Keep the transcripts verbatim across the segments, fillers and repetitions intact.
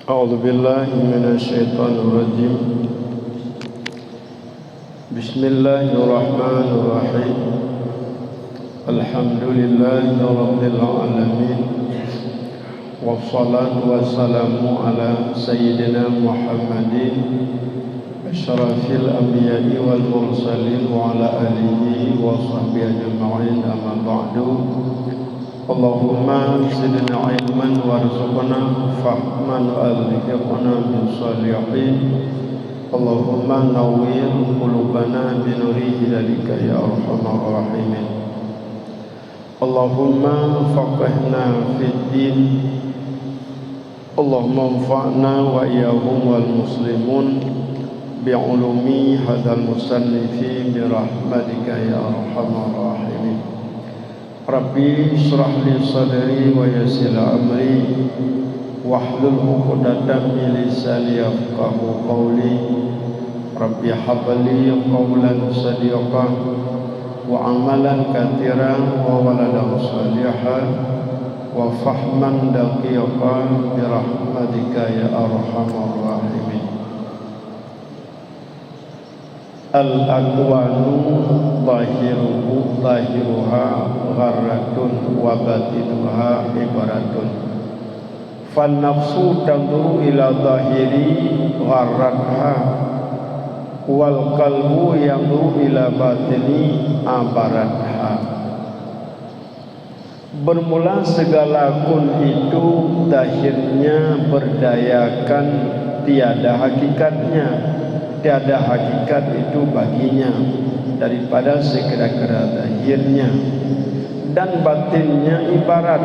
أعوذ بالله من الشيطان الرجيم. بسم الله الرحمن الرحيم. الحمد لله رب العالمين. والصلاة والسلام على سيدنا محمد أشرف الأنبياء والمرسلين وعلى آله وصحبه أجمعين، أما بعد. اللهم زدنا علما وارزقنا فهما وألحقنا بالصالحين. اللهم نور قلوبنا بنور هدايتك يا أرحم الراحمين. اللهم فقهنا في الدين. اللهم انفعنا وإياهم والمسلمين بعلوم هذا المصنف برحمتك يا أرحم الراحمين. رب اشرح لي صدري ويسر لي أمري واحلل عقدة من لساني يفقهوا قولي. رب هب لي قولا صديقا وعملا كثيرا وولدا صالحا وفهما دقيقا برحمتك يا أرحم الراحمين. الأكوان ظاهره، ظاهرها غرة وباطنها عبرة. فالنفس تنظر إلى ظاهر غرتها، والقلب ينظر إلى باطن عبرتها. Bermula segala kun itu zahirnya berdayakan tiada hakikatnya, tiada hakikat itu baginya daripada sekira-kira zahirnya, dan batinnya ibarat,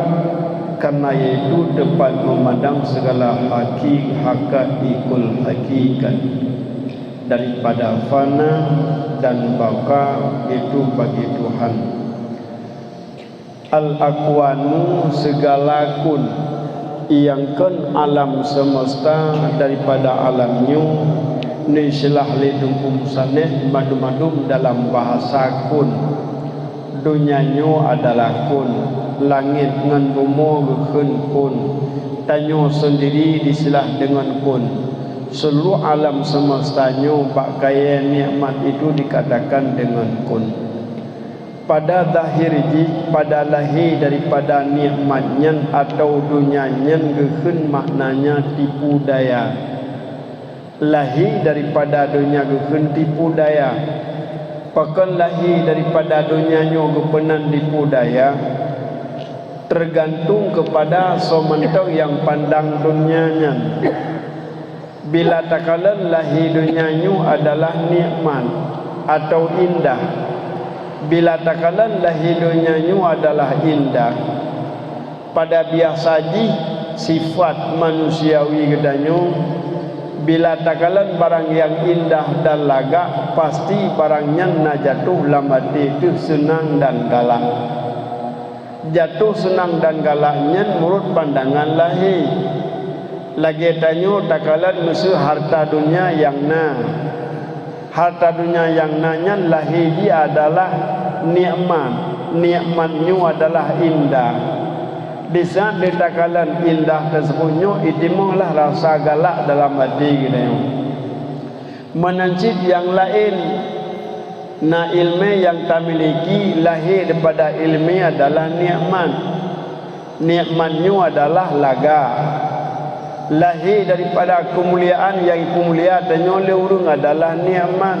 karena yaitu tempat memandang segala hakikat ikul hakikat daripada fana dan baka itu bagi Tuhan. Al-akwanu, segala kun, nyang kon alam semesta daripada alam nyoe, neuistilah lé Teungku Musanef mandum-mandum dalam bahasa kun. Donya nyoe adalah kun, langét ngon bumoe geukheun kun, tanyoe seundiri disilah deungon kun. Seuluruh alam semesta nyoe bak kayée nikmat itu dikatakan deungon kun. Pada zahir jih, pada lahé daripada nikmat nyan atawa donya nyan geukheun maknanya tipu daya. Lahé daripada donya geukheun tipu daya. Pakon lahé daripada donya nyoe geupeunan tipu daya? Teugantung keupada soe mantong nyang pandang donya nyan. Bila takalon lahé donya nyoe adalah nikmat atau indah, bila takalon lahé donya nyoe adalah indah, pada biasa jih sifat manusiawi geutanyoe, bila takalon barang nyang indah dan lagak, pasti barang nyan na jatoh lam até teuh seunang dan galak. Jatoh seunang dan galak nyan meunurot pandangan lahé. Lagée tanyoe takalon miseue hareuta donya nyang na. Hareuta donya nyang na nyan lahé jih adalah nikmat, nikmat nyoe adalah indah. Disaát takalon indah teuseubut nyoe, itimoh lah rasa galak dalam até geutanyoe. Meunan cit nyang laén, na iéleumé nyang tamiliki, lahé daripada iéleumé adalah nikmat. Nikmat nyoe adalah lagak. Lahé daripada keumuliaan nyang jipeumulia tanyoe lé ureuëng adalah nikmat.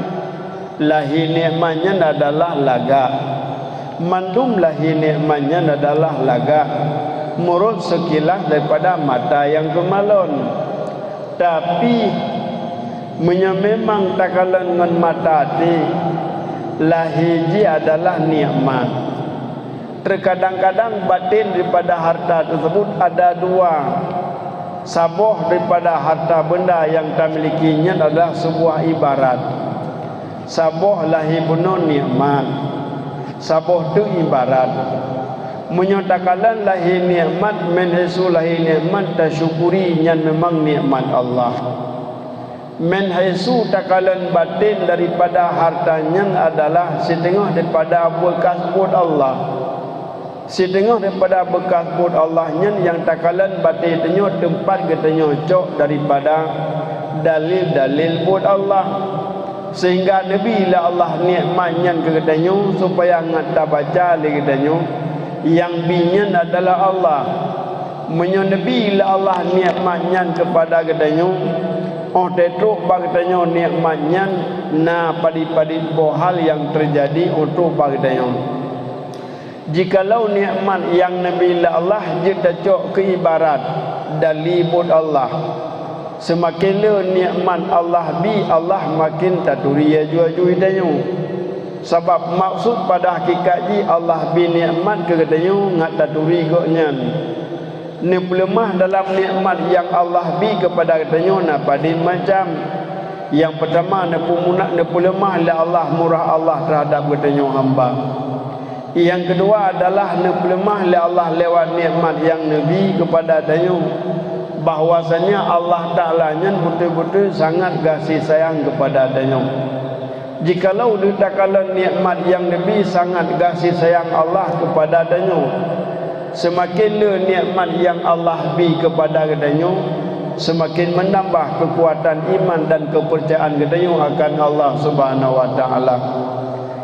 Lahé nikmat nyan adalah lagak. Mandum lahé nikmat nyan adalah lagak, meunurot seukilas daripada mata nyang keumalon. Tapi, meunyoe memang takalon ngon mata até, lahé jih adalah nikmat. Teukadang-kadang baten daripada hareuta teuseubut ada dua. Saboh daripada hareuta beunda nyang tamiliki nyan adalah seubuah ibarat. Saboh lahé bunoe nikmat, saboh teuk ibarat. Meunyoe takalon lahé nikmat, meuheusu lahé nikmat tasyukuri, nyan memang nikmat Allah. Meuheusu takalon baten daripada hareuta nyan adalah siteungoh daripada beukas buet Allah. Siteungoh daripada beukas buet Allah nyan nyang takalon batée tanyoe teumpat geutanyoe cok daripada dalil-dalil buet Allah, sehingga neubi lé Allah nikmat nyan keu geutanyoe supaya ngat tabaca lé geutanyoe, nyang bi nyan adalah Allah. Meunyoe neubi lé Allah nikmat nyan keupada geutanyoe, óh teutrok bak geutanyoe nikmat nyan na padit-padit boh hal nyang teujadi óh trok bak geutanyoe. Jikalau nikmat nyang neubi lé Allah jeuet tacok keu ibarat dali buet Allah, seumaken le nikmat Allah bi, Allah maken taturi aju-aju geutanyoe. Sabab maksud pada hakikat jih Allah bi nikmat keu geutanyoe ngat taturi Gobnyan. Neupeuleumah dalam nikmat nyang Allah bi keupada geutanyoe na padit macam. Nyang peutama, neupeumuna-, neupeuleumah lé Allah murah Allah teuhadab geutanyoe hamba. Nyang keudua adalah neupeuleumah lé Allah lewat nikmat nyang neubi keupada tanyoe, bahwasanya Allah Taala nyan beutôi-beutôi sangat gaséh sayang keupada tanyoe. Jikalau ditakalon nikmat nyang neubi sangat gaséh sayang Allah keupada tanyoe, seumaken le nikmat nyang Allah bi keupada geutanyoe, seumaken meunambah keukuatan iman dan keupeurcayaan geutanyoe akan Allah Subhanahu wa Taala.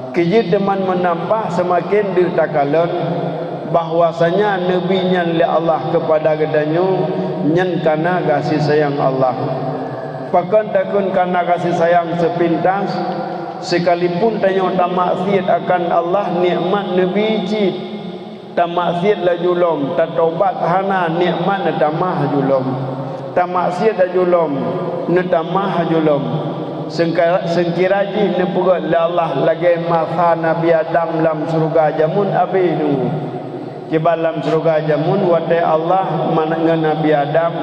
Keujeuet teuma meunambah seumaken deuh takalon bahwasanya neubi nyan lé Allah keupada geutanyoe nyan kana gaséh sayang Allah. Pakon takheun kana gaséh sayang seupintas, sekalipun tanyoe tamaksiet akan Allah, nikmat neubi cit. Tamaksiet laju lom, tatobat hana, nikmat neutamah laju lom. Tamaksiet laju lom, neutamah laju lom. Seungka-, seungkira jih neupeugét lé Allah lagée masa Nabi Adam lam syeuruga jameun abéh deungoe. Kiban lam syeuruga jameun watée Allah mangat ngon Nabi Adam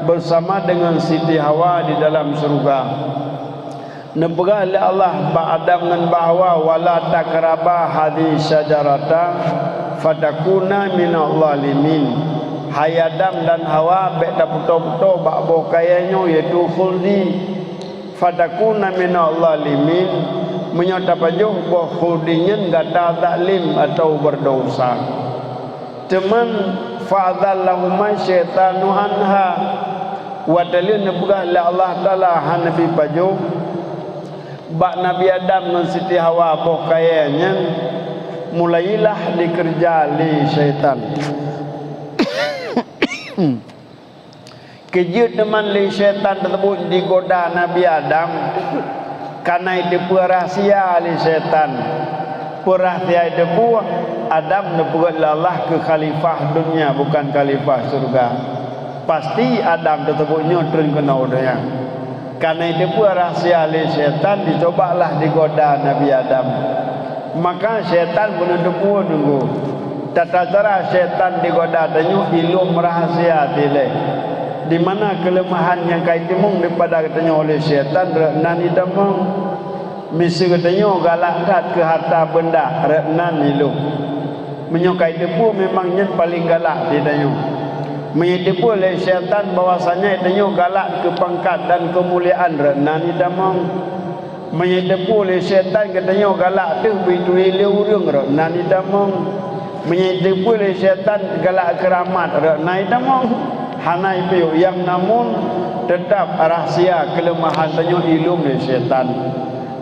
beusama deungon Siti Hawa di dalam syeuruga. Neupeugah lé Allah bak Adam ngon bak Hawa, "Wala taqraba hadhihi syajarata fatakuna minadh dhalimin." Hai Adam dan Hawa, bék tapeutoe-peutoe bak boh kayée nyoe, yaitu khuldi. Fatakuna minadh dhalimin, meunyoe tapajoh boh khuldi nyan gata zalim atawa beudeusa. Teuma fa azallahuma syaitanu anha, watée lheueh neupeugah lé Allah Taala hana neubi pajoh bak Nabi Adam ngon Siti Hawa boh kayée nyan, mulailah dikeureuja lé syaitan. Keujeuet teuma lé syaitan teuseubut jigoda Nabi Adam, kana jiteupeue rahsia lé syaitan. Peue rahsia jiteupeue? Adam neupeugét lé Allah keu khalifah donya, bukan khalifah syeuruga. Pasti Adam teuseubut nyoe treun keunoe u donya. Kana jiteupeue rahsia lé syaitan, jicobalah jigoda Nabi Adam. Maka syaitan beuneuteupeu teungku. Tata cara syaitan jigoda tanyoe ilom rahsia dilée. Di mana keuleumahan nyang ka jitimong daripada geutanyoe oleh syaitan, rot nan jitamong. Miseue geutanyoe galak that keu hareuta beunda, rot nan ilom. Meunyoe ka jiteupeue, memang nyan paleng galak di tanyoe. Meunyoe jiteupeue lé syaitan bahwasanya tanyoe galak keu pangkat dan keumuliaan, rot nan jitamong. Meunyoe jiteupeue lé syaitan geutanyoe galak deuh beuturi lé ureuëng, rot nan jitamong. Meunyoe jiteupeue lé syaitan galak keuramat, rot nan jitamong. Hana jipiôh, nyang namun teutab rahsia keuleumahan tanyoe ilom lé syaitan.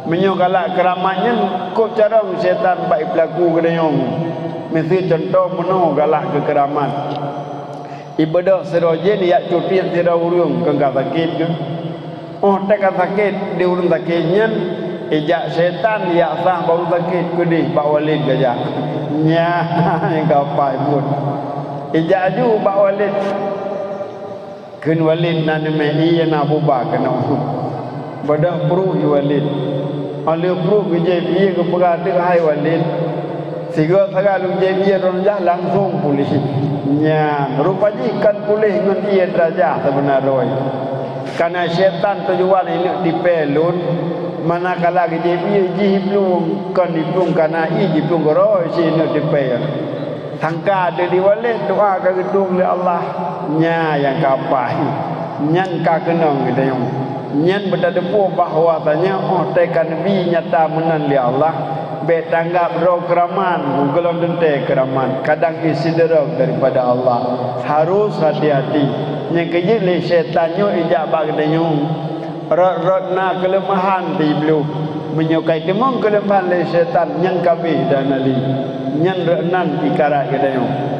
Meunyoe galak keuramat nyan, kôb carông syaitan bak jipeulaku geutanyoe. Miseue cuntoh meunoe galak keu keuramat. Ibeudôh sidroe jén jak cutiet sidroe ureuëng keu ka sakét keuh. Óh teuka sakét di ureuëng sakét nyan, ijak syaitan jak sah bak ureuëng sakét keudeh bak Walid gajak. Nyan ka pai buet. Ijak aju bak Walid. Kheun Walid na neumé ié na buba keunoe. Beudôh pruh i Walid. Óh lheueh pruh geujép ié geupeugah teuk hai Walid. Sigoe sagai lôn jép ié droeneuh jak langsong puléh. Nyan, rupa jih kon puléh ngon ié tajak seubeuna droe. Kana syaitan tujuan ineuk tipée lôn, manakala geujép ié jih iplueng, kon iplueng kana ié jiplueng keudroe si ineuk tipée. Sangka deuh di Walid doá ka geutueng lé Allah. Nyan nyang ka paih. Nyan ka keunong geutanyoe. Nyan beutateupeue bahwa tanyoe óh tée ka neubi nyata meunan lé Allah, bék tanggab droe keuramat, gohlom teuntée keuramat, kadang istidraj daripada Allah. Harus hati-hati. Nyang keujeuet lé syaitan nyoe ijak bak geutanyoe. Rot-rot na keuleumahan di bloh. Meunyoe ka iteumeung keuleumahan lé syaitan, nyan ka abéh dan ali. Nyan rot nan ikarat geutanyoe.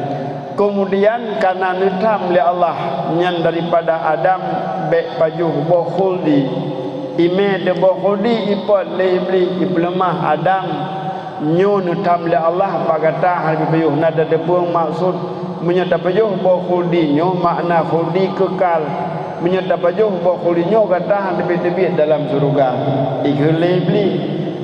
Keumudian ka na neutham lé Allah nyan daripada Adam bék pajoh boh khuldi. Imé teuh boh khuldi ipot lé Iblih, ipeuleumah Adam. Nyoe neutham lé Allah bak gata hana pajoh. Na tateupeue maksud meunyoe tapajoh boh khuldi nyoe, makna khuldi keukal. Meunyoe tapajoh boh khuldi nyoe, gata hana teubiet-teubiet dalam syeuruga. Ikheun lé Iblih,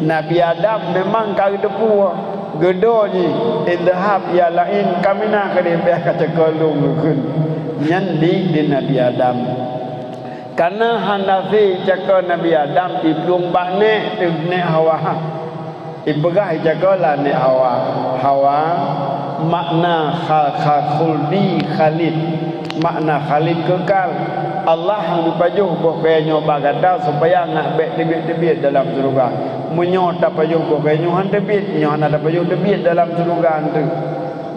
Nabi Adam memang ka geuteupeue. Geudoe jih, "Idhab ya la'in, kaminah keudeh, bék kacakeu lôn," geukheun. Nyan di, di Nabi Adam. Kana hana sé icakeu Nabi Adam, iplueng bak nék teuh, nék Hawa. Ipeugah icakeu lah nék Hawa. Hawa, makna kha-, kha-, khuldi khalid. Makna khalid keukal. Allah han geupajoh boh kayée nyoe bak gata supaya ngat bék teubiet-teubiet dalam syeuruga. Meunyoe tapajoh boh kayée nyoe han teubiet, nyoe hana tapajoh teubiet dalam syeuruga eunteuk.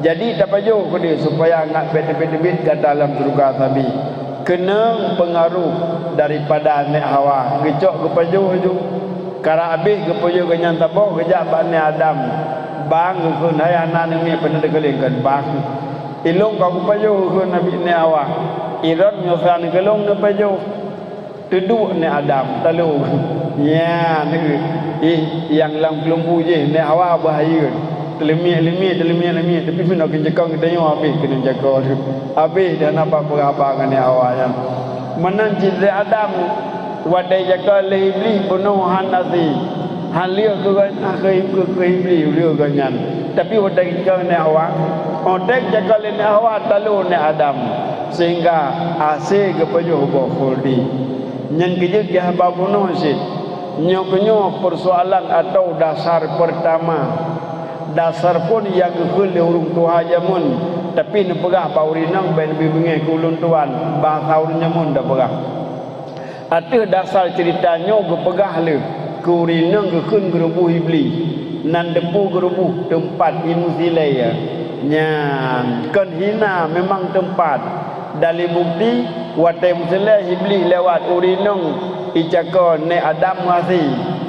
Jadi tapajoh keudeh supaya ngat bék teubiet-teubiet gata lam syeuruga sabe. Keuneuk peungaroh daripada nék Hawa, geucok geupajoh laju. Karab abéh geupajoh geuh nyan saboh, geujak bak nék Adam. "Bang," geukheun, "hai hana neungiek peuneuk teukeulingkeun, bang. Ilôn ka kupajoh," geukheun Nabi nék Hawa. "Irot nyoe sa neukeulôn neupajoh." Teuduek nék Adam, talo. Nyan, ih, nyang lam keulumbu jih, nék Hawa bah hayeuen. Teuleumiek-leumiek, teuleumiek-leumiek, tapi meunoe keuneuk jakong geutanyoe abéh keuneuk jakong. Abéh dah na pat peugah haba ngon nék Hawa nyan. Meunan cit lé Adam, watée jakong lé Iblih bunoe hana sie. Han lheueh keu gobnyan, keu, keu, keu Iblih lheueh gobnyan. Tapi watée jakong nék Hawa, watée jakong lé nék Hawa, talo nék Adam. Sehingga hase geupajoh boh khuldi. Nyan keuh jeuet keu haba bunoe cit. Nyoe keunyoe peusoalan atau dasar peurtama. Dasar phon nyang geukheun lé ureuëng tuha jameun, tapi neupeugah bak ureuëng inong bék neubi beungéh keu ulôn tuan, bahasa ureuëng jameun tapeugah. Ateueh dasar ceurita nyoe geupeugah lé keu ureuëng inong geukheun geuruboh Iblih, nan deungon geuruboh teumpat ilmu silée. Nyan kon hina, memang teumpat. Dalil bukti, watée meusilée Iblih lewat ureuëng inong, icakong nék Adam meuhase.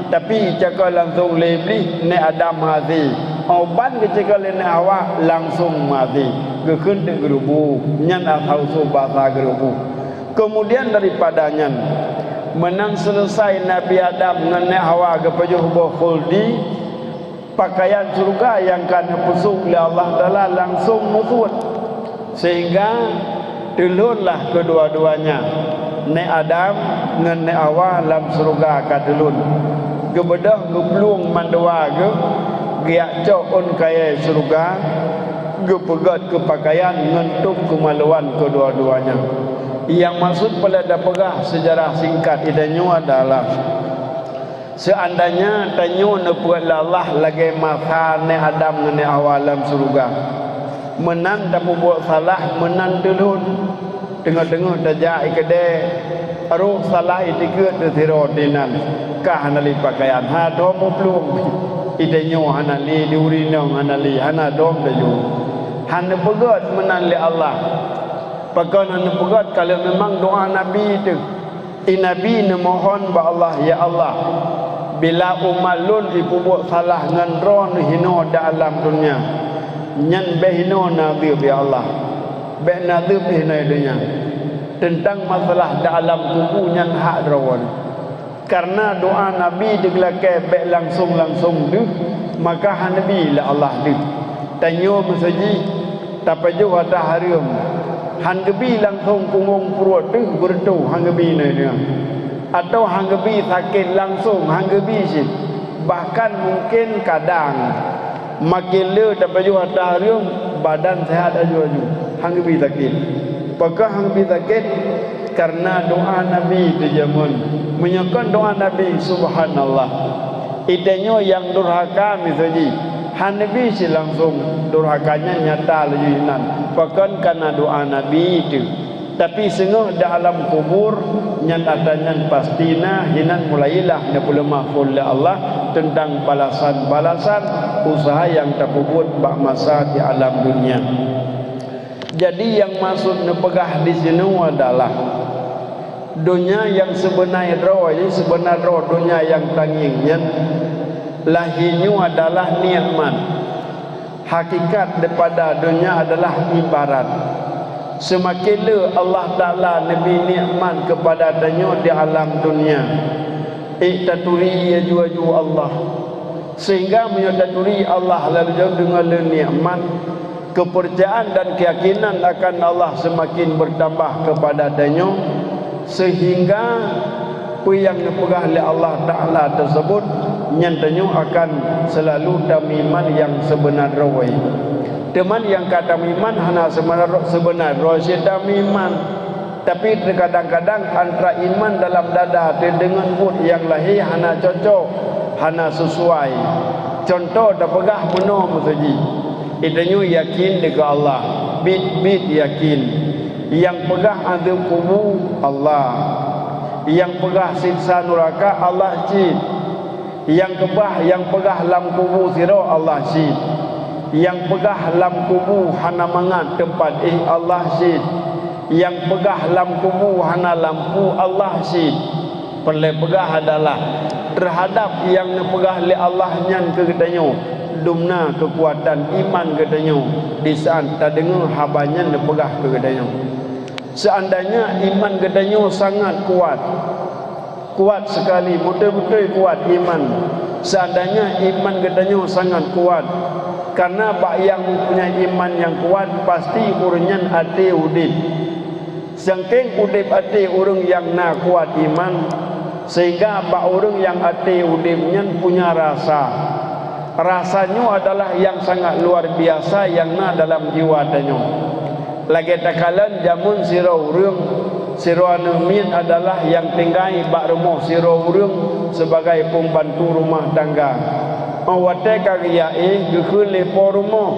Tapi icakong langsong lé Iblih nék Adam meuhase. Óh ban geucakong lé nék Hawa langsong meuhase. Geukheun teuk geuruboh. Nyan asai usoe basa geuruboh. Keumudian daripada nyan, meunan seuleusai Nabi Adam ngon nék Hawa geupajoh boh khuldi, peukayan syeuruga nyang ka neupeusôk lé Allah Taala langsong meusuet, sehingga teulhon lah keudua-duanya, nék Adam ngon nék Hawa lam syeuruga ka teulhon. Geubeudôh geuplueng mandua geuh, geujak cok ôn kayée syeuruga, geupeugét keu peukayan ngon tôb keumaluan keudua-duanya. Nyang maksud peulét tapeugah seujarah singkat geutanyoe adalah, seuandainya tanyoe neupeuet lé Allah lagée masa nék Adam ngon nék Hawa lam syeuruga, meunan tapeubuet salah, meunan teulhon, teungoh-teungoh tajak ikeudée, roh salah itikeue teusidroe dinan, ka hana lé peukayan, hana thom muplueng, itanyoe hana lé, di ureuëng inong hana lé, hana thom tayue. Hana peugét meunan lé Allah. Pakon hana peugét? Ka lheueh memang doá Nabi teuh. I Nabi neumohon bak Allah, "Ya Allah, bila umat lôn jipeubuet salah ngon droeneuh hinoe di alam donya, nyan bék hinoe neuazeueb, ya Allah. Bék neuazeueb hinoe donya. Teuntang masalah di alam kubu nyan hak droeneuh." Kareuna doá Nabi teugeulakée bék langsong-langsong deuh, maka hana neubi lé Allah deuh. Tanyoe meuseujih tapajoh atra hareuem, han geubi langsong punggong pruet deuh beureutoh, han geubi neuh-neuh. Atawa han geubi sakét langsong, han geubi cit. Bahkan mungken kadang makin le tapajoh atra hareuem, badan seuhat aju-aju, han geubi sakét. Pakon han geubi sakét? Kareuna doá Nabi teujameun. Meunyoe kon doá Nabi, subhanallah. Itanyoe nyang durhaka miseujih, han neubi cit langsong, durhaka nyan nyata laju inan. Pakon? Kareuna doá Nabi teuh. Tapi singoh di alam kubur, nyan atra nyan pasti na, hinan mulailah neupeuleumah phon lé Allah teuntang balasan-balasan useuha nyang tapeubuet bak masa di alam dunia. Jadi, nyang maksud neupeugah disinoe adalah, donya nyang seubeuna droe, seubeuna droe donya nyang tangieng nyan, lahé nyoe adalah nikmat. Hakikat daripada donya adalah ibarat. Seumaken le Allah Ta'ala neubri nikmat keupada tanyoe di alam dunia, ék taturi laju-laju Allah. Sehingga meunyoe taturi Allah laju deungon le nikmat, keupeurcayaan dan keuyakinan akan Allah seumaken beutambah keupada tanyoe, sehingga peue nyang neupeugah lé Allah Ta'ala teuseubut, nyan tanyoe akan seulalu tameuiman nyang seubeuna droe. Teuma nyang ka tameuiman hana seubeuna, seubeuna droe cit tameuiman. Tapi teukadang-kadang atra iman dalam dada teuh deungon buet nyang lahé hana cocok, hana sisuai. Cuntoh tapeugah meunoe meuseujih, geutanyoe yakin dikeue Allah, biet-biet yakin. Nyang peugah azeueb kubu, Allah. Nyang peugah siksa nuraka, Allah cit. Nyang keubah, nyang peugah lam kubu sidroe, Allah cit. Nyang peugah lam kubu hana mangat teumpat éh, Allah cit. Nyang peugah lam kubu hana lampu, Allah cit. Peureulée peugah adalah, teuhadab nyang neupeugah lé Allah nyan keu geutanyoe, dumna keukuatan iman geutanyoe disaát tadeungoe haba nyan neupeugah keu geutanyoe. Seuandainya iman geutanyoe sangat kuat, kuat seukali, beutôi-beutôi kuat iman. Seuandainya iman geutanyoe sangat kuat, kareuna bak nyang mempunyai iman nyang kuat, pasti ureuëng nyan até udeb. Sangkéng udeb até ureuëng nyang na kuat iman, sehingga bak ureuëng nyang até udeb nyan punya rasa. Rasa nyoe adalah nyang sangat luar biasa nyang na dalam jiwa tanyoe. Lagée takalon jameun sidroe ureuëng, sidroe aneuëk miet adalah nyang tinggai bak rumoh sidroe ureuëng sibagai peumbantu rumah tangga. Óh watée ka geujak éh, geukheun lé po rumoh,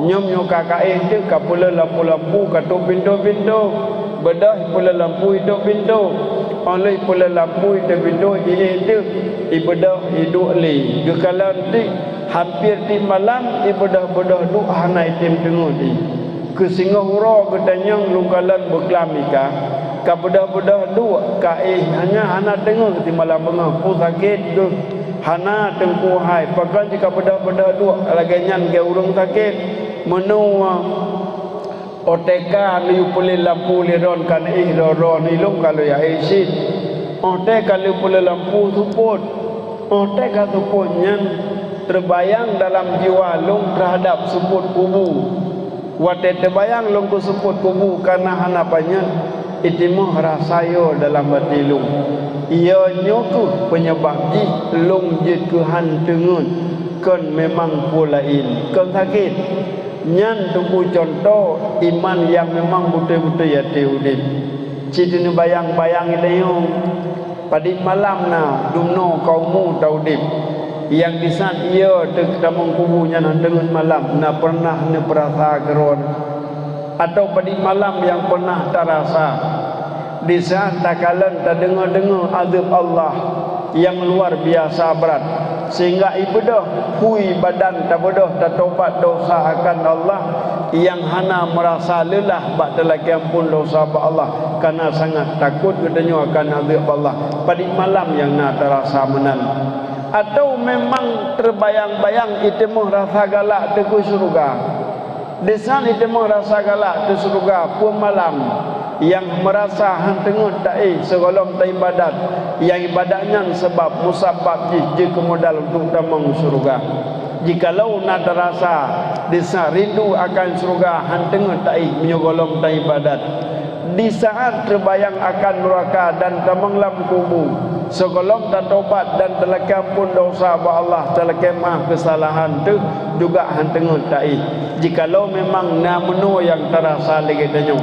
"Nyoe, nyoe ka ka éh teuk, ka peuleueh lampu-lampu, ka tôb pintoe-pintoe. Beudôh peuleueh lampu, itôb pintoe. Óh lheueh peuleueh lampu, itôb pintoe, iéh teuk, ibeudôh, iduek lé." Geukalon teuk, hampir tieb malam, ibeudôh-beudôh duek hana item teungeut. Keu singoh uroe geutanyong lôn kalon beuklam ika, ka beudôh-beudôh duek, ka éh, hanya hana teungeut simalam beungoh, peue sakét geuh. Hana teungku hai, pakon jih ka beudôh-beudôh duek lagée nyan keu ureuëng sakét. Meunoe, óh teuka laju peuleueh lampu lé droen ka éh droe-droe nilông ka lheueh éh cit. Óh teuka laju peuleueh lampu seupôt. Óh teuka seupôt nyan teubayang dalam jiwa lôn teuhadab seupôt kubu. Watée teubayang lôn keu seupôt kubu kana hana panyöt, itimoh rasa yo dalam até lôn. Yo nyoe kheueh peunyebab jih lôn jeuet keu han teungeut, kon memang peue laén, kon sakét. Nyan teungku cuntoh iman nyang memang beutôi-beutôi até udeb. Cit neubayang-bayang ilée nyoe. Padit malam na dumnoe ka umu taudeb, nyang disaat ie teuk tamong kubu nyan han teungeut malam na peureunah neupeurasa keudroe, atawa padit malam nyang peureunah tarasa disaat takalon tadeungoe-deungoe azeueb Allah nyang luar biasa brat, sehingga ibeudôh phui badan tabeudôh tatobat desya akan Allah nyang hana meurasa leulah bak talakée amphon desya bak Allah, kana sangat takot geutanyoe akan azeueb Allah. Padit malam nyang na tarasa meunan. Atawa memang teubayang-bayang itimoh rasa galak teukeu syeuruga. Disaat itimoh rasa galak teu syeuruga peue malam nyang meurasa han teungeut taéh sigohlom taibadat, nyang ibadat nyan sabab musabab jih jeuet keu modal untuk tamong syeuruga. Jikalau na tarasa disaat rindu akan syeuruga han teungeut taéh meunyoe gohlom taibadat, disaat teubayang akan nuraka dan tamong lam kubu, sigohlom tatobat dan talakée amphon desya bak Allah, talakée maah keusalahan teuh juga han teungeut taéh. Jikalau memang na meunoe nyang tarasa lé geutanyoe,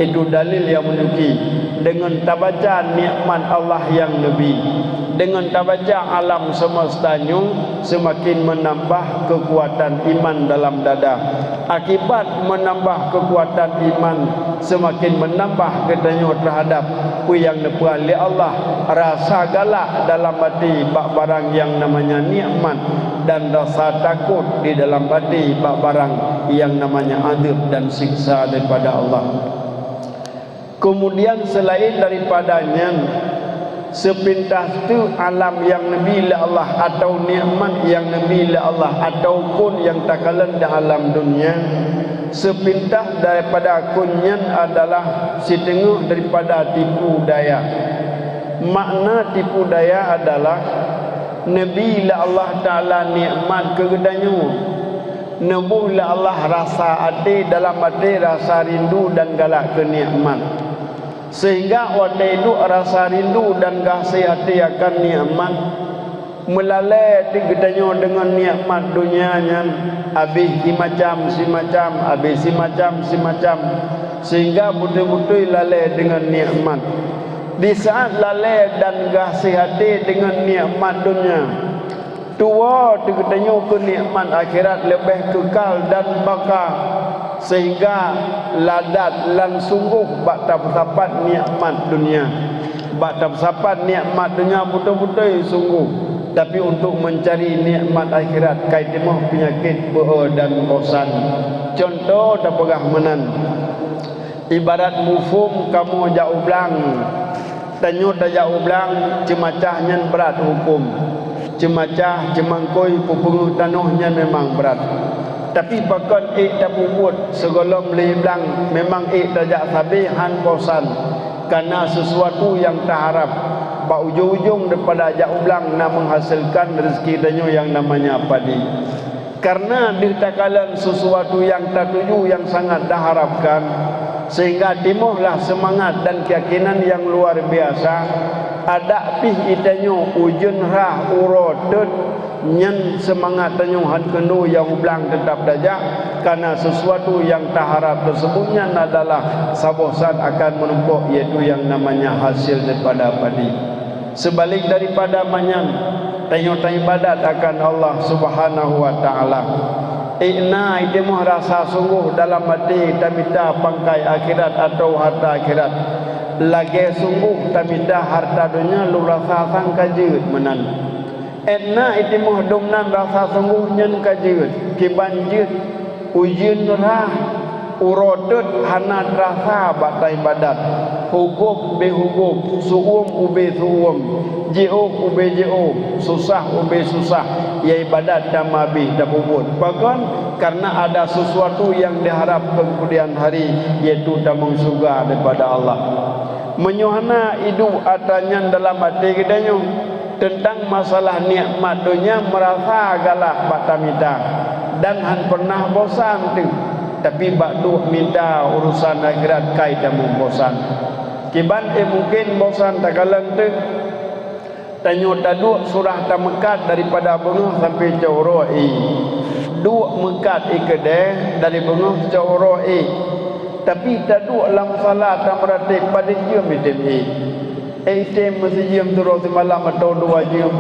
itu dalil nyang meununjuki Deungon tabaca nikmat Allah nyang neubi, deungon tabaca alam seumeusta nyoe seumaken meunambah keukuatan iman dalam dada. Akibat meunambah keukuatan iman, seumaken meunambah geutanyoe teuhadab peue nyang neupeuan lé Allah, rasa galak dalam até bak barang nyang namanya nikmat, dan rasa takot di dalam até bak barang nyang namanya azab dan siksa daripada Allah. Keumudian, seulaén daripada nyan, seupintas teuk alam nyang neubi lé Allah, atawa nikmat nyang neubi lé Allah, ataupun nyang takalon di alam donya, seupintas daripada kon nyan adalah siteungoh daripada tipu daya. Makna tipu daya adalah neubi lé Allah Taala nikmat keu geutanyoe. Neuboh lé Allah rasa até, dalam até rasa rindu dan galak keu nikmat. Sehingga watée duek rasa rindu dan gaséh até akan nikmat, meulalée teuk geutanyoe deungon nikmat donya nyan, abéh simacam-simacam, abéh simacam-simacam, sehingga beutôi-beutôi lalée deungon nikmat. Di saát lalée dan gaséh até deungon nikmat donya, tuwoe teuk geutanyoe keu nikmat akhirat leubeh keukal dan baka, sehingga ladat lan sunggoh bak tapeusapat nikmat donya. Bak tapeusapat nikmat donya beutôi-beutôi sunggoh, tapi untuk meuncari nikmat akhirat kai timoh peunyakét beu-e dan bosan. Cuntoh tapeugah meunan, ibarat muphom kamoe jak u blang. Tanyoe tajak u blang, ceumacah nyan brat huköm. Ceumacah, ceumangkôi, peupeungeuh tanoh nyan memang brat. Tapi pakon ék tapeubuet sigohlom lé blang, memang ék tajak sabe hán bosan. Kana sisuatu nyang taharab, bak ujong-ujong daripada jak u blang na meuhasilkan reuzeki tanyoe nyang namanya padi. Kareuna deuh takalon sisuatu nyang tatuju nyang sangat taharabkan, sehingga timohlah seumangat dan keuyakinan nyang luar biasa, adak pih geutanyoe ujeuen rhah uroe teut, nyan seumangat tanyoe hán keunoe nyang u blang teutab tajak, kareuna sisuatu nyang taharab teuseubut nyan adalah saboh saát akan meurumpok, yaitu nyang namanya hasil daripada padi. Seubalek daripada manyan, tanyoe taibadat akan Allah Subhanahu wa Ta'ala. Ék na itimoh rasa sunggoh dalam até tamita pangkai akhirat atawa harta akhirat, lagée sunggoh tamita harta donya lôn rasa sang ka jeuet meunan. Ék na itimoh dum nan rasa sunggoh nyan ka jeuet, kiban jeuet ujeuen rhah, uroe teut hana teurasa bak taibadat, hugôb ubé hugôb, seuuem ubé seuuem, jiôh ubé jiôh, susah ubé susah, ya ibadat dan meuhabéh tapeubuet. Pakon? Kareuna ada sisuatu nyang diharab keu keumudian hari, yaitu tamong syeuruga daripada Allah. Meunyoe hana iduek atra nyan dalam até geutanyoe, teuntang masalah nikmat donya meurasa galak bak tamita, dan hán peureunah bosan teuk, tapi bak duek mita urosan akhirat kai tamong bosan. Kiban ék mungken bosan takalon teuk, tanyoe taduek surah tameukat daripada beungoh sampoe cot uroe ék. Duek meukat ék keudeh dari beungoh cot uroe ék. Tapi taduek lam musala tameuratéb padum jeuem item ék. Ék item meusijeuem sidroe simalam atawa dua jeuem,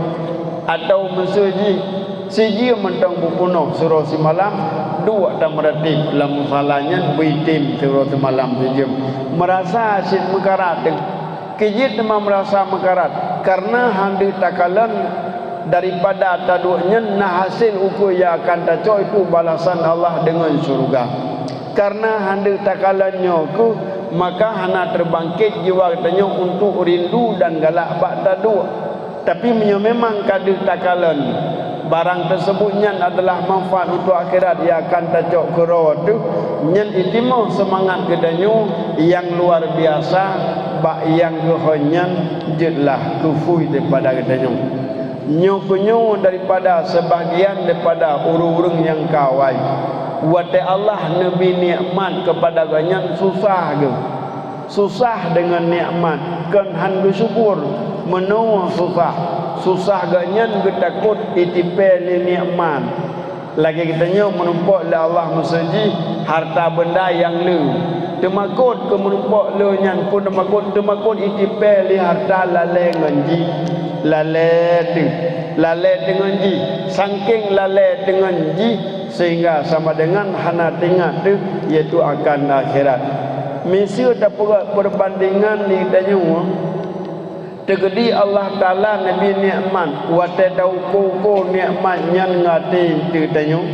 atawa meuseu jih sijeuem mantong beupeunoh sidroe simalam, duek tameuratéb lam musala nyan beu item sidroe simalam sijeuem. Meurasa cit meukarat teuk. Keu jeuet teuma meurasa meukarat, kareuna hán deuh takalon daripada taduek nyan na hasé ukeue nyang akan tacok, yaitu balasan Allah deungon syeuruga. Kareuna hán deuh takalon nyoe kheueh, maka hana teubangkét jiwa geutanyoe untuk rindu dan galak bak taduek. Tapi meunyoe memang ka deuh takalon, barang teuseubut nyan adalah manfaat untuk akhirat nyang akan tacok keudroe teuh, nyan itimoh seumangat geutanyoe nyang luar biasa bak nyang geuhon nyan, jeuetlah keufui daripada geutanyoe. Nyoe keunyoe daripada seubahagian daripada ureuëng-ureuëng nyang ka awai. Watée Allah neubi nikmat keupada geuhnyan susah geuh. Susah deungon nikmat, kon hán geusyukur, meunoe susah. Susah geuhnyan geutakot itipée lé nikmat. Lagée geutanyoe meurumpok lé Allah meuseu jih hareuta beunda nyang le. Teumakot keu meurumpok le nyan pun teumakot, teumakot itipée lé harta lalée ngon jih, lalée teuh, lalée teuh ngon jih, sangkéng lalée teuh ngon jih, sehingga sama dengan hana teuingat teuh, yaitu akan akhirat. Miseue tapeugah perbandingan di tanyoe, teukeudi Allah Taala neubri nikmat, watée tauko-uko nikmat nyan ngon até teuh tanyoe,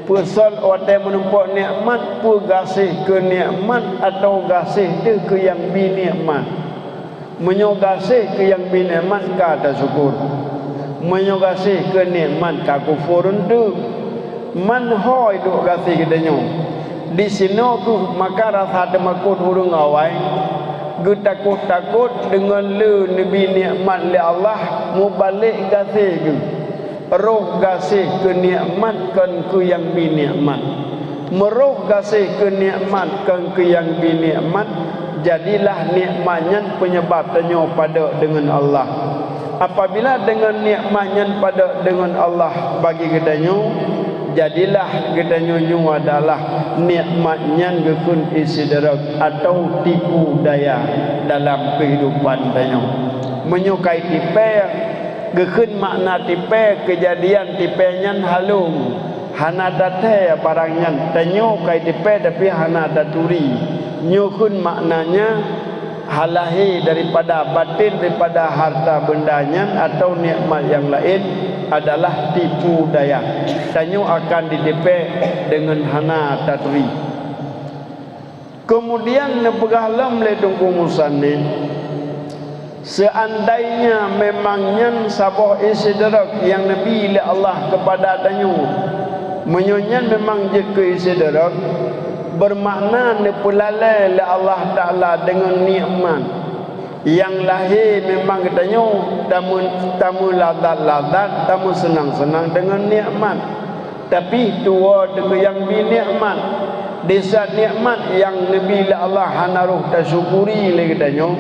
peue sot watée meurumpok nikmat, peue gaséh keu nikmat atawa gaséh teuh keu nyang bi nikmat? Meunyoe gaséh keu nyang bi nikmat ka tasyukur, meunyoe gaséh keu nikmat ka kufur eunteuk. Man ho iduek gaséh geutanyoe. Disinoe kheueh maka rasa teumakot ureuëng awai, geutakot-takot deungon le neubri nikmat lé Allah, mubalek gaséh geuh. Roh gaséh keu nikmat kon keu nyang bi nikmat. Meurôh gaséh keu nikmat kon keu nyang bi nikmat, jadilah nikmat nyan peunyebab tanyoe padub deungon Allah. Apabila deungon nikmat nyan padub deungon Allah bagi geutanyoe, jadilah geutanyoe nyoe adalah nikmat nyan geukheun istidraj atawa tipu daya dalam keuhidupan tanyoe. Meunyoe kai tipée, geukheun makna tipée, keujadian tipée nyan halong, hana tathée barang nyan, tanyoe kai tipée tapi hana taturi. Nyoe kheun maknanya, hal lahé daripada batén daripada harta beunda nyan atawa nikmat nyang laén adalah tipu daya. Tanyoe akan ditipée deungon hana taturi. Keumudian neupeugah lom lé Teungku Musannif, seuandainya memang nyan saboh istidraj nyang neubi lé Allah keupada tanyoe, meunyoe nyan memang jeuet keu istidraj, beumakna neupeulalée lé Allah Taala deungon nikmat. Nyang lahé memang geutanyoe tameu-, tameulazat-lazat, tameuseunang-seunang deungon nikmat. Tapi tuwoe teuh keu nyang bi nikmat. Di saat nikmat nyang neubi lé Allah hana roh tasyukuri lé geutanyoe,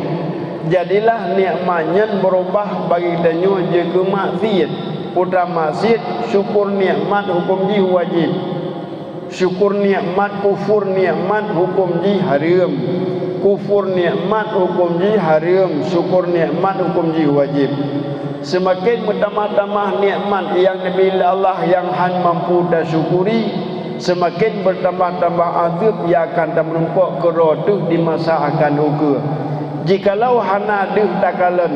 jadilah nikmat nyan beurubah bagi geutanyoe jeuet keu maksiet. Putra maksiet, syukur nikmat huköm jih wajéb. Syukur nikmat, kufur nikmat huköm jih hareuem. Kufur nikmat huköm jih hareuem, syukur nikmat huköm jih wajéb. Seumaken meutamah-tamah nikmat nyang neubi lé Allah nyang hán mampu tasyukuri, seumaken beutambah-tambah azeueb nyang akan tameurumpok keudroe teuh di masa akan ukeue. Jikalau hana deuh takalon,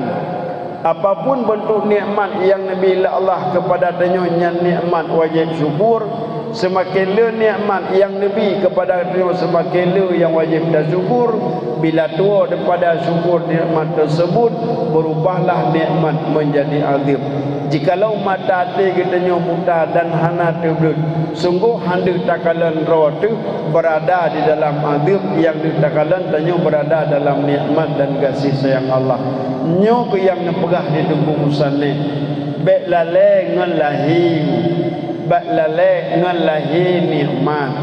apapun beuntuk nikmat nyang neubi lé Allah keupada tanyoe nyan nikmat wajéb syukur, seumaken le nikmat nyang neubi keupada tanyoe seumaken le nyang wajéb tasyukur. Bila tuwoe daripada syukur nikmat teuseubut, beurubahlah nikmat meunjadi azeueb. Jikalau mata até geutanyoe buta dan hana teubleuet, sunggoh hán deuh takalon droe teuh beurada di dalam azeueb, nyang deuh takalon tanyoe beurada dalam nikmat dan gaséh sayang Allah. Nyoe keuh nyang neupeugah di Teungku Musannif, bék lalée ngon lahé, bék lalée ngon lahé nikmat.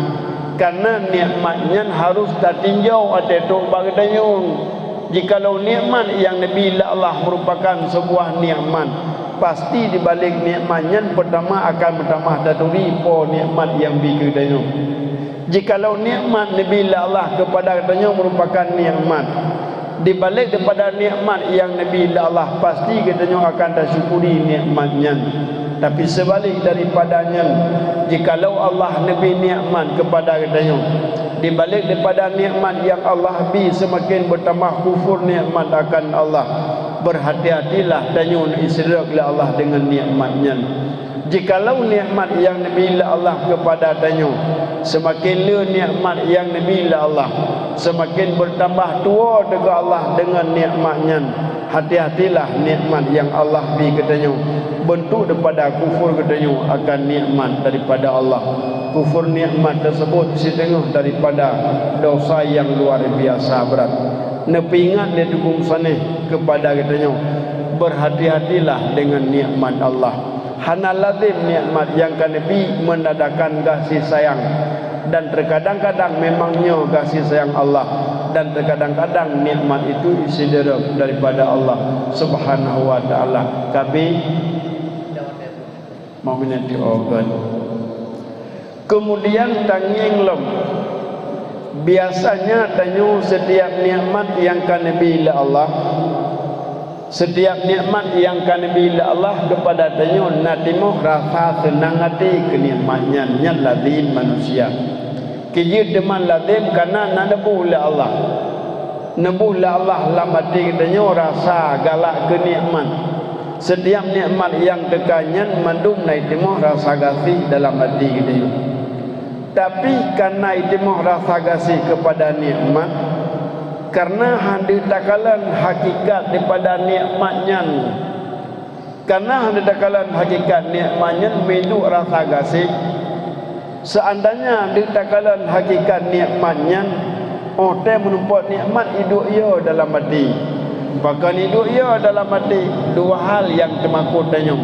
Kareuna nikmat nyan harôh tatinjau watée trok bak geutanyoe. Jikalau nikmat nyang neubi lé Allah meurupakan seubuah nikmat, pasti dibalek nikmat nyan peutama akan meutamah taturi po nikmat nyang bi keu tanyoe. Jikalau nikmat neubi lé Allah keupada geutanyoe meurupakan nikmat, dibalek daripada nikmat nyang neubi lé Allah, pasti geutanyoe akan tasyukuri nikmat nyan. Tapi seubalek daripada nyan, jikalau Allah neubi nikmat keupada geutanyoe, dibalek daripada nikmat nyang Allah bi seumaken beutambah kufur nikmat akan Allah, beurhati-hatilah tanyoe neuistidraj lé Allah deungon nikmat nyan. Jikalau nikmat nyang neubi lé Allah keupada tanyoe, seumaken le nikmat nyang neubi lé Allah, seumaken beutambah tuwoe teuh keu Allah deungon nikmat nyan. Hati-hatilah nikmat nyang Allah bi keu tanyoe, beuntuk daripada kufur geutanyoe akan nikmat daripada Allah. Kufur nikmat teuseubut siteungoh daripada desya nyang luar biasa brat. Neupeuingat lé Teungku Musannif keupada geutanyoe, beurhati-hatilah deungon nikmat Allah. Hana lazem nikmat nyang ka neubi meunandakan gaséh sayang, dan teukadang-kadang memang nyoe gaséh sayang Allah, dan teukadang-kadang nikmat itu istidraj daripada Allah Subhanahu wa Ta'ala. Ka bi, meuminati organ. Keumudian tangieng lom Biasanya tanyoe setiap nikmat nyang ka neubi lé Allah, setiap nikmat nyang ka neubi lé Allah keupada tanyoe na timoh rasa seunang até keu nikmat nyan, nyan lazim manusia. Keujeuet teuma lazim kareuna na neuboh lé Allah. Neuboh lé Allah lam até geutanyoe rasa galak keu nikmat. Setiap nikmat nyang teuka nyan mandum na itimoh rasa gaséh dalam até geutanyoe. Tapi kareuna itimoh rasa gaséh keupada nikmat, kareuna hana takalon hakikat daripada nikmat nyan. Kareuna hana takalon hakikat nikmat nyan meuduek rasa gaséh. Seandainya deuh takalon hakikat nikmat nyan, óh tée meunumpot nikmat iduek yo dalam até. Pakon iduek yo dalam até, dua hal nyang teumakot tanyoe.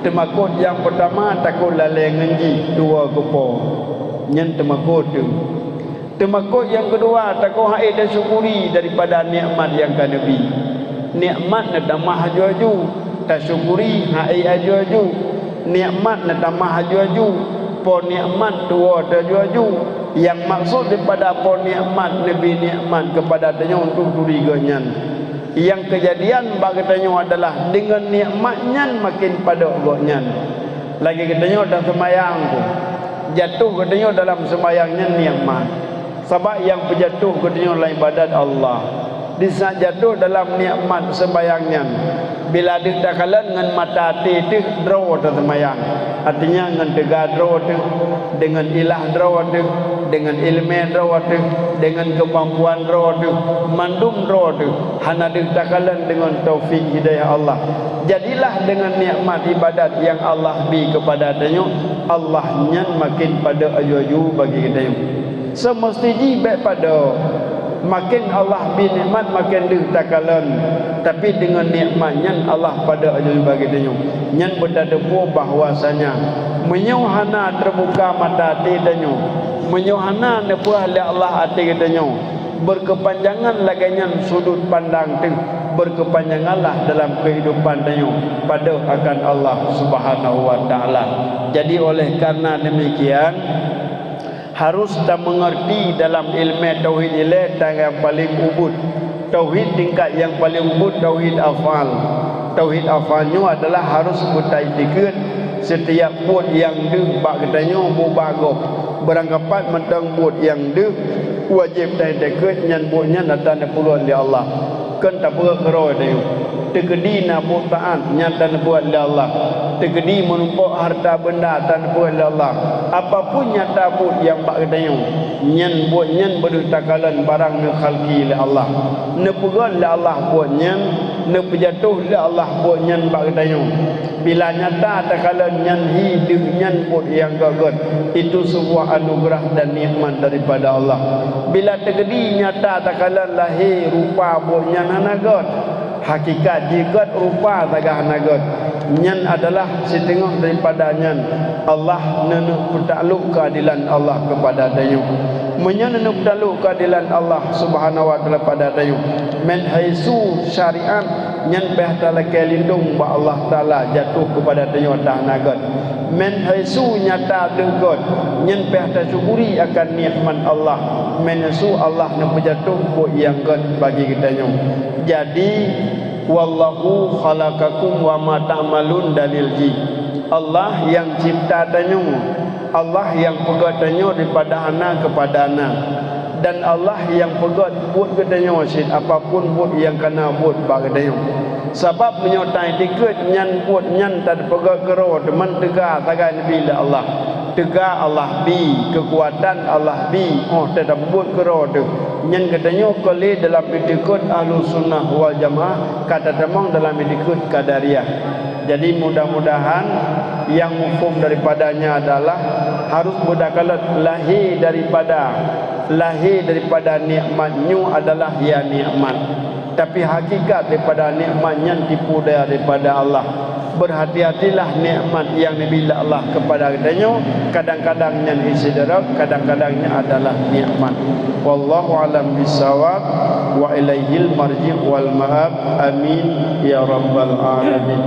Teumakot nyang peutama takot lalée ngon jih tuwoe keu po. Nyan teumakot teuh. Teumakot nyang keudua, takot hana tasyukuri daripada nikmat nyang ka neubi. Nikmat neutamah aju-aju, tasyukuri hana aju-aju. Nikmat neutamah aju-aju, po nikmat tuwoe teuh aju-aju. Nyang maksud daripada po nikmat neubi nikmat keupada tanyoe untuk turi geuh nyan. Nyang keujadian bak geutanyoe adalah deungon nikmat nyan maken padok gobnyan. Lagée geutanyoe taseumayang, jatoh geutanyoe dalam seumayang nyan nikmat. Sabab nyang peujatoh geutanyoe lam ibadat Allah. Disaat jatoh dalam nikmat seumayang nyan, bila deuh takalon ngon mata até teuh droe taseumayang. Artinya ngon teuga droe teuh, deungon ilah droe teuh, deungon ileumé droe teuh, deungon keumampuan droe teuh, mandum droe teuh, hana deuh takalon deungon taufik hidayah Allah. Jadilah deungon nikmat ibadat nyang Allah bi keupada tanyoe, Allah nyan maken padok aju-aju bagi geutanyoe. Seumeusti jih bék padok. Maken Allah bi nikmat maken deuh takalon, tapi deungon nikmat nyan Allah padok aju-aju bagi tanyoe. Nyan beutateupeue bahwasanya meunyoe hana teubuka mata até tanyoe, meunyoe hana neupeugah lé Allah até geutanyoe, beukeupanjangan lagée nyan sudut pandang teuh, beukeupanjanganlah dalam keuhidupan tanyoe padok akan Allah Subhanahu wa Taala. Jadi oleh karena demikian, harus tameungeurti dalam ileumé tauhid ilée nyang paleng ubit. Tauhid tingkat nyang paleng ubit tauhid afal. Tauhid afal nyoe adalah harus beutaiktikeuet setiap buet nyang deuh bak geutanyoe mubah gob. Beurangkapat mantong buet nyang deuh wajéb taiktikeuet nyan buet nyan atra neupeugét lé Allah. Kon tapeugét keudroe tanyoe. Teukeudi na buet taát nyang taneupeubuet lé Allah. Teukeudi meunumpok hareuta beunda taneupeubuet lé Allah. Apapun nyang tabuet nyang bak geutanyoe, nyan buet nyan beudeuh takalon barang neukhalki lé Allah. Neupeugét lé Allah buet nyan, neupeujatoh lé Allah buet nyan bak geutanyoe. Bila nyata takalon nyan hi deuh nyan buet nyang gét-gét, itu sebuah anugerah dan nikmat daripada Allah. Bila teukeudi nyata takalon lahé rupa buet nyan hana gét, hakikat jih gét rupa sagai hana gét, nyan adalah siteungoh daripada nyan Allah neuneuk peutaklok keuadilan Allah keupada tanyoe. Meunyoe neuneuk peutaklok keuadilan Allah Subhanahu wa Taala pada tanyoe, meuhaisu syariat nyan pih talakée lindong bak Allah Taala jatoh keupada tanyoe atra hana gét. Meuhaisu nyata deuh gét, nyan pih tasyukuri akan nikmat Allah. Meuhaisu Allah neupeujatoh buet nyang gét bagi geutanyoe. Jadi, "Wallahu khalaqakum wa ma ta'malun" dalil jih. Allah nyang cipta tanyoe, Allah nyang peugét tanyoe daripada hana keupada na. Dan Allah nyang peugét buet geutanyoe cit apapun buet nyang kana buet bak geutanyoe. Sabab meunyoe taiktikeuet nyan buet nyan tapeugét keudroe teuma teuga sagai neubi lé Allah. Teuga Allah bi, keukuatan Allah bi, óh tatapeugét keudroe teuh. Nyan geutanyoe kon lé dalam iktikeuet Ahlussunnah wal Jamaah, ka tatamong dalam iktikeuet Qadariyah. Jadi mudah-mudahan nyang muphom daripada nyan adalah harôh beutakalon lahé daripada, lahé daripada nikmat nyoe adalah ya nikmat. Tapi hakikat daripada nikmat nyan tipu daya daripada Allah. Berhati-hatilah nikmat nyang neubi lé Allah keupada geutanyoe, kadang-kadang nyan istidraj, kadang-kadang nyan adalah nikmat. Wallahu a'lam bissawab, wa ilaihil marji' wal ma'ab. Amin ya rabbal alamin.